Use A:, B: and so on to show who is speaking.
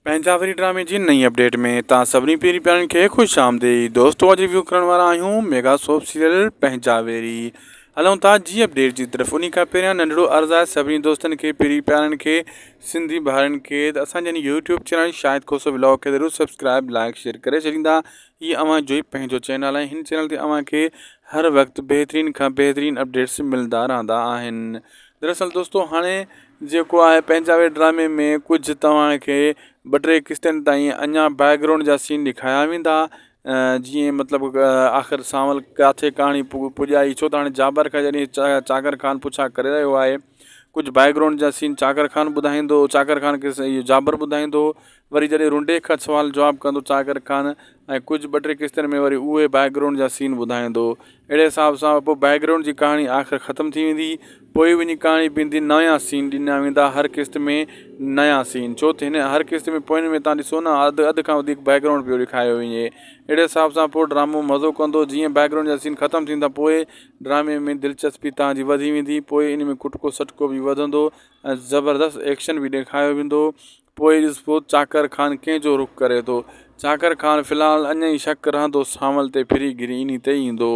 A: پنهنجا وري ڊرامي جي نئين اپڊيٽ ۾ توهان سڀني پيري پيارن کي خوش آمديد دوستو اڄ ريويو ڪرڻ وارا آهيون ميگا سوپ سيريل پنهنجا ويري هلون ٿا جي اپڊيٽ جي طرف انهي کان پهريان ننڍڙو عرض آهي سڀني دوستن کي پيري پيارن کي سنڌي ڀائرن کي ته اسان جي YouTube channel Shahid Khoso vlog کي ضرور سبسڪرائب لائڪ شيئر ڪري ڇڏيندا هي اوهان جو ئي پنهنجو چينل آهي هن چينل تي اوهان کي هر وقت بهترين کان بهترين اپڊيٽس ملندا رهندا آهن دراصل دوستو هاڻي جيڪو آهي پنهنجا وي ڊرامي ۾ ڪجهه توهان کي ٻه ٽي قسطن تائين اڃا بيڪ گرائونڊ جا سين ڏيکاريا ويندا جيئن مطلب آخر سانول ڪاٿي ڪهاڻي پڄائي ڇو ته هاڻي جابر کان جڏهن چاڪر خان پڇا ڪري رهيو آهي ڪجهه بيڪ گرائونڊ جا سين چاڪر خان ٻڌائيندو چاڪر خان کي اهو جابر ٻڌائيندو وري جڏهن رنڊي کان سوال جواب ڪندو چاڪر خان ۽ ڪجهه ٻه ٽي قسطن ۾ وري اهي بيڪ گرائونڊ جا سين ٻڌائيندو اهڙي حساب سان پوء بيڪ گرائونڊ جي ڪهاڻي آخر ختم ٿي ويندي پوء وڃي ڪهاڻي پيندي نيا سين ڏنا ويندا هر قسط ۾ نيا سين ڇو ته هن هر قسط ۾ پوئين ۾ تان ڏسو نه اڌ اڌ کان وڌيڪ بيڪ گرائونڊ پيو ڏيکاريو وڃي اهڙي حساب سان پوء ڊرامو مزو ڪندو جيئن بيڪ گرائونڊ جا سين ختم ٿيندا پوء ڊرامي ۾ دلچسپي تان جي وڌي ويندي پوء ان ۾ ڪٽڪو سٽڪو به وڌندو ۽ زبردست ايڪشن به ڏيکاريو ويندو پوء ڏسبو چاڪر خان ڪنهن جو رخ ڪري ٿو. چاڪر خان في الحال اڃا ئي شڪ رهندو سانول تي ڦري گهري انهي تي ايندو.